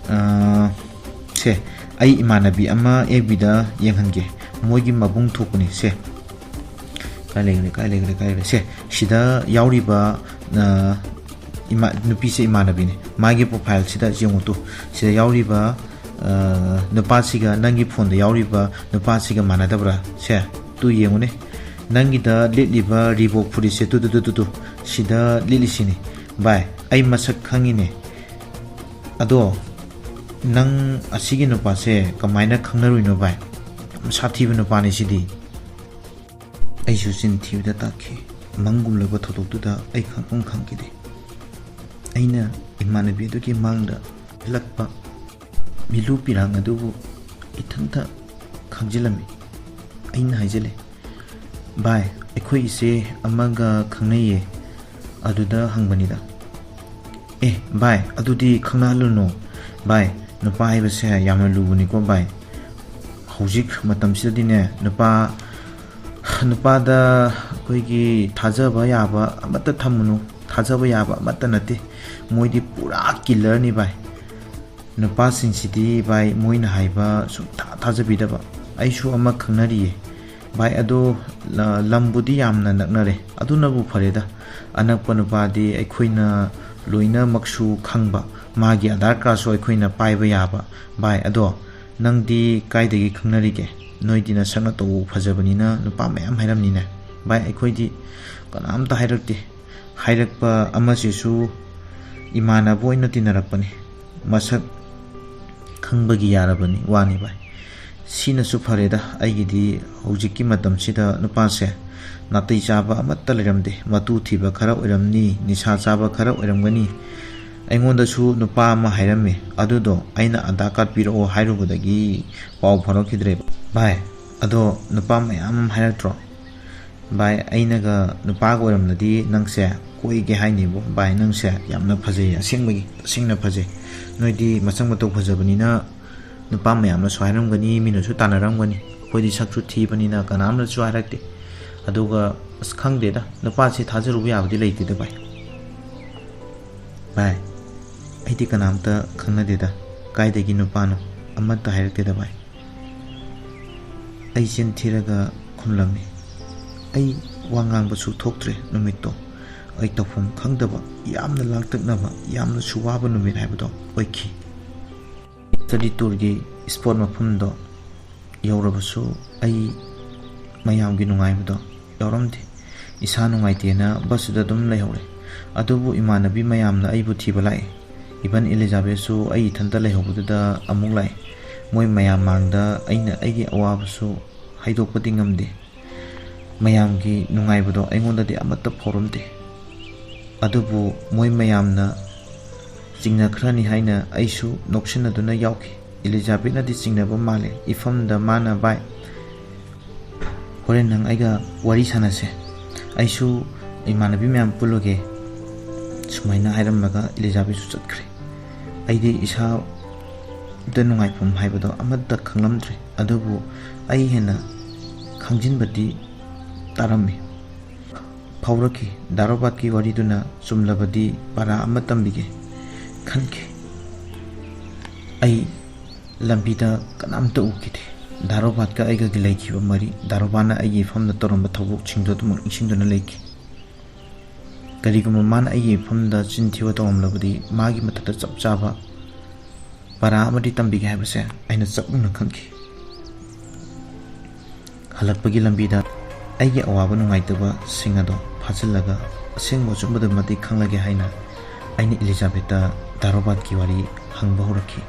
ꯑ, ꯁꯦ, ꯑꯩ ꯏꯃꯥꯟꯅꯕꯤ ꯑꯃ ꯑꯦꯐ ꯕꯤꯗ ꯌꯦꯡꯍꯟꯒꯦ, ꯃꯣꯏꯒꯤ ꯃꯕꯨꯡ ꯊꯣꯛꯄꯅꯤ꯫ ꯁꯦ, ꯀꯥꯏ ꯂꯩꯈ꯭ꯔꯦ, ꯀꯥꯏ ꯂꯩꯈ꯭ꯔꯦ, ꯀꯥꯏ ꯂꯩꯈ꯭ꯔꯦ? ꯁꯦ, ꯁꯤꯗ ꯌꯥꯎꯔꯤꯕ, ꯑ, ꯏꯃꯥ-, ꯅꯨꯄꯤꯁꯦ ꯏꯃꯥꯟꯅꯕꯤꯅꯤ꯫ ꯃꯥꯒꯤ ꯄ꯭ꯔꯣꯐꯥꯏꯜꯁꯤꯗ ꯌꯦꯡꯉꯨ ꯇꯨ꯫ ꯁꯤꯗ ꯌꯥꯎꯔꯤꯕ, ꯑ, ꯅꯨꯄꯥꯁꯤꯒ ꯅꯪꯒꯤ ꯐꯣꯟꯗ ꯌꯥꯎꯔꯤꯕ ꯅꯨꯄꯥꯁꯤꯒ ꯃꯥꯟꯅꯗꯕ꯭ꯔꯥ? ꯁꯦ, ꯇꯨ ꯌꯦꯡꯉꯨꯅꯦ꯫ ꯅꯪꯒꯤꯗ ꯂꯤꯠꯂꯤꯕ ꯔꯤꯕꯣꯛ ꯐꯨꯔꯤꯠꯁꯦ ꯇꯨ, ꯇꯨ, ꯇꯨ, ꯇꯨ, ꯇꯨ꯫ ꯁꯤꯗ ꯂꯤꯠꯂꯤꯁꯤꯅꯤ꯫ ꯚꯥꯏ, ꯑꯩ ꯃꯁꯛ ꯈꯪꯉꯤꯅꯦ꯫ ꯑꯗꯣ ꯅꯪ ꯑꯁꯤꯒꯤ ꯅꯨꯄꯥꯁꯦ ꯀꯃꯥꯏꯅ ꯈꯪꯅꯔꯨꯏꯅꯣ ꯚꯥꯏ? ꯌꯥꯝ ꯁꯥꯊꯤꯕ ꯅꯨꯄꯥꯅꯤ ꯁꯤꯗꯤ꯫ ꯑꯩꯁꯨ ꯆꯤꯟ ꯊꯤꯕꯗ ꯇꯥꯈꯤ꯫ ꯃꯪꯒꯨꯝꯂꯕ ꯊꯧꯗꯣꯛꯇꯨꯗ ꯑꯩ ꯈꯪꯐꯝ ꯈꯪꯈꯤꯗꯦ꯫ ꯑꯩꯅ ꯏꯃꯥꯟꯅꯕꯤ ꯑꯗꯨꯒꯤ ꯃꯥꯡꯗ ꯍꯜꯂꯛꯄ ꯃꯤꯂꯨ ꯄꯤꯔꯥꯡ ꯑꯗꯨꯕꯨ ꯏꯊꯟꯇ ꯈꯪꯖꯤꯜꯂꯝꯃꯤ꯫ ꯑꯩꯅ ꯍꯥꯏꯖꯤꯜꯂꯦ, "ꯚꯥꯏ, ꯑꯩꯈꯣꯏ ꯏꯆꯦ ꯑꯃꯒ ꯈꯪꯅꯩꯌꯦ, ꯑꯗꯨꯗ ꯍꯪꯕꯅꯤꯗ"꯫ "ꯑꯦ ꯚꯥꯏ, ꯑꯗꯨꯗꯤ ꯈꯪꯅꯍꯜꯂꯨꯅꯨ ꯚꯥꯏ, ꯅꯨꯄꯥ ꯍꯥꯏꯕꯁꯦ ꯌꯥꯝꯅ ꯂꯨꯕꯅꯤꯀꯣ ꯚꯥꯏ꯫ ꯍꯧꯖꯤꯛ ꯃꯇꯝꯁꯤꯗꯗꯤꯅꯦ, ꯅꯨꯄꯥ, ꯅꯨꯄꯥꯗ ꯑꯩꯈꯣꯏꯒꯤ ꯊꯥꯖꯕ ꯌꯥꯕ ꯑꯃꯠꯇ ꯊꯝꯃꯨꯅꯨ, ꯊꯥꯖꯕ ꯌꯥꯕ ꯑꯃꯠꯇ ꯅꯠꯇꯦ꯫ ꯃꯣꯏꯗꯤ ꯄꯨꯔꯥ ꯀꯤꯂꯔꯅꯤ ꯚꯥꯏ꯫ ꯅꯨꯄꯥꯁꯤꯡꯁꯤꯗꯤ ꯚꯥꯏ, ꯃꯣꯏꯅ ꯍꯥꯏꯕ ꯁꯨꯡꯊꯥ ꯊꯥꯖꯕꯤꯗꯕ꯫ ꯑꯩꯁꯨ ꯑꯃ ꯈꯪꯅꯔꯤꯌꯦ ꯚꯥꯏ, ꯑꯗꯣ ꯂ-, ꯂꯝꯕꯨꯗꯤ ꯌꯥꯝꯅ ꯅꯛꯅꯔꯦ, ꯑꯗꯨꯅꯕꯨ ꯐꯔꯦꯗ꯫ ꯑꯅꯛꯄ ꯅꯨꯄꯥꯗꯤ ꯑꯩꯈꯣꯏꯅ ꯂꯣꯏꯅꯃꯛꯁꯨ ꯈꯪꯕ, ꯃꯥꯒꯤ ꯑꯙꯥꯔ ꯀꯥꯔꯗꯁꯨ ꯑꯩꯈꯣꯏꯅ ꯄꯥꯏꯕ ꯌꯥꯕ꯫ ꯚꯥꯏ, ꯑꯗꯣ ꯅꯪꯗꯤ ꯀꯥꯏꯗꯒꯤ ꯈꯪꯅꯔꯤꯒꯦ? ꯅꯣꯏꯗꯤ ꯅꯁꯛ ꯅꯇꯧ ꯐꯖꯕꯅꯤꯅ ꯅꯨꯄꯥ ꯃꯌꯥꯝ ꯍꯥꯏꯔꯝꯅꯤꯅꯦ꯫ ꯚꯥꯏ, ꯑꯩꯈꯣꯏꯗꯤ ꯀꯅꯥꯝꯇ ꯍꯥꯏꯔꯛꯇꯦ꯫ ꯍꯥꯏꯔꯛꯄ ꯑꯃꯁꯤꯁꯨ ꯏꯃꯥꯟꯅꯕ ꯑꯣꯏꯅ ꯇꯤꯟꯅꯔꯛꯄꯅꯤ꯫ ꯃꯁꯛ ꯈꯪꯕꯒꯤ ꯌꯥꯔꯕꯅꯤ ꯋꯥꯅꯤ ꯚꯥꯏ꯫ ꯁꯤꯅꯁꯨ ꯐꯔꯦꯗ, ꯑꯩꯒꯤꯗꯤ ꯍꯧꯖꯤꯛꯀꯤ ꯃꯇꯝꯁꯤꯗ ꯅꯨꯄꯥꯁꯦ ꯅꯥꯇꯩ ꯆꯥꯕ ꯑꯃꯠꯇ ꯂꯩꯔꯝꯗꯦ꯫ ꯃꯇꯨ ꯊꯤꯕ ꯈꯔ ꯑꯣꯏꯔꯝꯅꯤ, ꯅꯤꯁꯥ ꯆꯥꯕ ꯈꯔ ꯑꯣꯏꯔꯝꯒꯅꯤ꯫ ꯑꯩꯉꯣꯟꯗꯁꯨ ꯅꯨꯄꯥ ꯑꯃ ꯍꯥꯏꯔꯝꯃꯤ, ꯑꯗꯨꯗꯣ ꯑꯩꯅ ꯑꯙꯥꯔ ꯀꯥꯔꯗ ꯄꯤꯔꯛꯑꯣ ꯍꯥꯏꯔꯨꯕꯗꯒꯤ ꯄꯥꯎ ꯐꯥꯎꯔꯛꯈꯤꯗ꯭ꯔꯦꯕ꯫ ꯚꯥꯏ, ꯑꯗꯣ ꯅꯨꯄꯥ ꯃꯌꯥꯝ ꯍꯥꯏꯔꯛꯇ꯭ꯔꯣ? ꯚꯥꯏ, ꯑꯩꯅꯒ ꯅꯨꯄꯥꯒ ꯑꯣꯏꯔꯝꯂꯗꯤ ꯅꯪꯁꯦ ꯀꯣꯏꯒꯦ ꯍꯥꯏꯅꯤꯕꯨ꯫ ꯚꯥꯏ, ꯅꯪꯁꯦ ꯌꯥꯝꯅ ꯐꯖꯩ, ꯑꯁꯦꯡꯕꯒꯤ, ꯇꯁꯦꯡꯅ ꯐꯖꯩ꯫ ꯅꯣꯏꯗꯤ ꯃꯁꯛ ꯃꯇꯧ ꯐꯖꯕꯅꯤꯅ ꯅꯨꯄꯥ ꯃꯌꯥꯝꯅꯁꯨ ꯍꯥꯏꯔꯝꯒꯅꯤ, ꯃꯤꯅꯁꯨ ꯇꯥꯟꯅꯔꯝꯒꯅꯤ꯫ ꯑꯩꯈꯣꯏꯗꯤ ꯁꯛꯁꯨ ꯊꯤꯕꯅꯤꯅ ꯀꯅꯥꯝꯅꯁꯨ ꯍꯥꯏꯔꯛꯇꯦ꯫ ꯑꯗꯨꯒ ꯑꯁ, ꯈꯪꯗꯦꯗ, ꯅꯨꯄꯥꯁꯤ ꯊꯥꯖꯔꯨꯕ ꯌꯥꯕꯗꯤ ꯂꯩꯇꯦꯗ ꯚꯥꯏ꯫ ꯚꯥꯏ, ꯑꯩꯗꯤ ꯀꯅꯥꯝꯇ ꯈꯪꯅꯗꯦꯗ꯫ ꯀꯥꯏꯗꯒꯤ ꯅꯨꯄꯥꯅꯣ? ꯑꯃꯠꯇ ꯍꯥꯏꯔꯛꯇꯦꯗ ꯚꯥꯏ꯫ ꯑꯩ ꯆꯤꯟ ꯊꯤꯔꯒ ꯈꯨꯝꯂꯝꯃꯤ꯫ ꯑꯩ ꯋꯥ ꯉꯥꯡꯕꯁꯨ ꯊꯣꯛꯇ꯭ꯔꯦ ꯅꯨꯃꯤꯠꯇꯣ꯫ ꯑꯩ ꯇꯧꯐꯝ ꯈꯪꯗꯕ, ꯌꯥꯝꯅ ꯂꯥꯡꯇꯛꯅꯕ, ꯌꯥꯝꯅꯁꯨ ꯋꯥꯕ ꯅꯨꯃꯤꯠ ꯍꯥꯏꯕꯗꯣ ꯑꯣꯏꯈꯤ꯫ ꯁ꯭ꯇꯗꯤ ꯇꯨꯔꯒꯤ ꯁ꯭ꯄꯣꯔꯠ ꯃꯐꯝꯗꯣ ꯌꯧꯔꯕꯁꯨ ꯑꯩ ꯃꯌꯥꯝꯒꯤ ꯅꯨꯡꯉꯥꯏꯕꯗꯣ ꯌꯥꯎꯔꯝꯗꯦ꯫ ꯏꯁꯥ ꯅꯨꯡꯉꯥꯏꯇꯦꯅ ꯕꯁꯇꯨꯗ ꯑꯗꯨꯝ ꯂꯩꯍꯧꯔꯦ꯫ ꯑꯗꯨꯕꯨ ꯏꯃꯥꯟꯅꯕꯤ ꯃꯌꯥꯝꯅ ꯑꯩꯕꯨ ꯊꯤꯕ ꯂꯥꯛꯑꯦ꯫ ꯏꯚꯟ ꯏꯂꯤꯖꯥꯕꯦꯊꯁꯨ ꯑꯩ ꯏꯊꯟꯇ ꯂꯩꯍꯧꯕꯗꯨꯗ ꯑꯃꯨꯛ ꯂꯥꯛꯑꯦ꯫ ꯃꯣꯏ ꯃꯌꯥꯝ ꯃꯥꯡꯗ ꯑꯩꯅ ꯑꯩꯒꯤ ꯑꯋꯥꯕꯁꯨ ꯍꯥꯏꯗꯣꯛꯄꯗꯤ ꯉꯝꯗꯦ꯫ ꯃꯌꯥꯝꯒꯤ ꯅꯨꯡꯉꯥꯏꯕꯗꯣ ꯑꯩꯉꯣꯟꯗꯗꯤ ꯑꯃꯠꯇ ꯐꯥꯎꯔꯝꯗꯦ꯫ ꯑꯗꯨꯕꯨ ꯃꯣꯏ ꯃꯌꯥꯝꯅ ꯆꯤꯡꯅꯈ꯭ꯔꯅꯤ ꯍꯥꯏꯅ ꯑꯩꯁꯨ ꯅꯣꯛꯁꯤꯟꯅꯗꯨꯅ ꯌꯥꯎꯈꯤ꯫ ꯏꯂꯤꯖꯥꯕꯦꯊꯅꯗꯤ ꯆꯤꯡꯅꯕ ꯃꯥꯜꯂꯦ꯫ ꯏꯐꯝꯗ ꯃꯥꯅ, "ꯚꯥꯏ, ꯍꯣꯔꯦꯟ ꯅꯪ ꯑꯩꯒ ꯋꯥꯔꯤ ꯁꯥꯟꯅꯁꯦ꯫ ꯑꯩꯁꯨ ꯏꯃꯥꯟꯅꯕꯤ ꯃꯌꯥꯝ ꯄꯨꯜꯂꯨꯒꯦ," ꯁꯨꯃꯥꯏꯅ ꯍꯥꯏꯔꯝꯂꯒ ꯏꯂꯤꯖꯥꯕꯦꯊꯁꯨ ꯆꯠꯈ꯭ꯔꯦ꯫ ꯑꯩꯗꯤ ꯏꯁꯥꯗ ꯅꯨꯡꯉꯥꯏꯐꯝ ꯍꯥꯏꯕꯗꯣ ꯑꯃꯠꯇ ꯈꯪꯂꯝꯗ꯭ꯔꯦ꯫ ꯑꯗꯨꯕꯨ ꯑꯩ ꯍꯦꯟꯅ ꯈꯪꯖꯤꯟꯕꯗꯤ ꯇꯥꯔꯝꯃꯤ꯫ ꯐꯥꯎꯔꯛꯈꯤ꯫ ꯗꯥ ꯔꯣꯕꯥꯔꯠꯀꯤ ꯋꯥꯔꯤꯗꯨꯅ ꯆꯨꯝꯂꯕꯗꯤ ꯄꯔꯥ ꯑꯃ ꯇꯝꯕꯤꯒꯦ ꯈꯟꯈꯤ꯫ ꯑꯩ ꯂꯝꯕꯤꯗ ꯀꯅꯥꯝꯇ ꯎꯈꯤꯗꯦ꯫ ꯗꯥ ꯔꯣꯕꯥꯔꯠꯀ ꯑꯩꯒꯒꯤ ꯂꯩꯈꯤꯕ ꯃꯔꯤ, ꯗꯥ ꯔꯣꯕꯥꯔꯠꯅ ꯑꯩꯒꯤ ꯏꯐꯝꯗ ꯇꯧꯔꯝꯕ ꯊꯧꯗꯣꯛꯁꯤꯡꯗꯨ ꯑꯗꯨꯃꯛ ꯅꯤꯡꯁꯤꯡꯗꯨꯅ ꯂꯩꯈꯤ꯫ ꯀꯔꯤꯒꯨꯝꯕ ꯃꯥꯅ ꯑꯩꯒꯤ ꯃꯐꯝꯗ ꯆꯤꯟ ꯊꯤꯕ ꯇꯧꯔꯝꯂꯕꯗꯤ ꯃꯥꯒꯤ ꯃꯊꯛꯇ ꯆꯞ ꯆꯥꯕ ꯄꯔꯥ ꯑꯃꯗꯤ ꯇꯝꯕꯤꯒꯦ ꯍꯥꯏꯕꯁꯦ ꯑꯩꯅ ꯆꯞ ꯌꯨꯡꯅ ꯈꯪꯈꯤ꯫ ꯍꯜꯂꯛꯄꯒꯤ ꯂꯝꯕꯤꯗ ꯑꯩꯒꯤ ꯑꯋꯥꯕ ꯅꯨꯡꯉꯥꯏꯇꯕꯁꯤꯡ ꯑꯗꯣ ꯐꯥꯖꯤꯜꯂꯒ ꯑꯁꯦꯡꯕ ꯑꯆꯨꯝꯕꯗꯨꯃꯗꯤ ꯈꯪꯂꯒꯦ ꯍꯥꯏꯅ ꯑꯩꯅ ꯏꯂꯤꯖꯥꯕꯦꯠꯇ ꯗꯥꯔꯣꯕꯥꯠꯀꯤ ꯋꯥꯔꯤ ꯍꯪꯕ ꯍꯧꯔꯛꯈꯤ꯫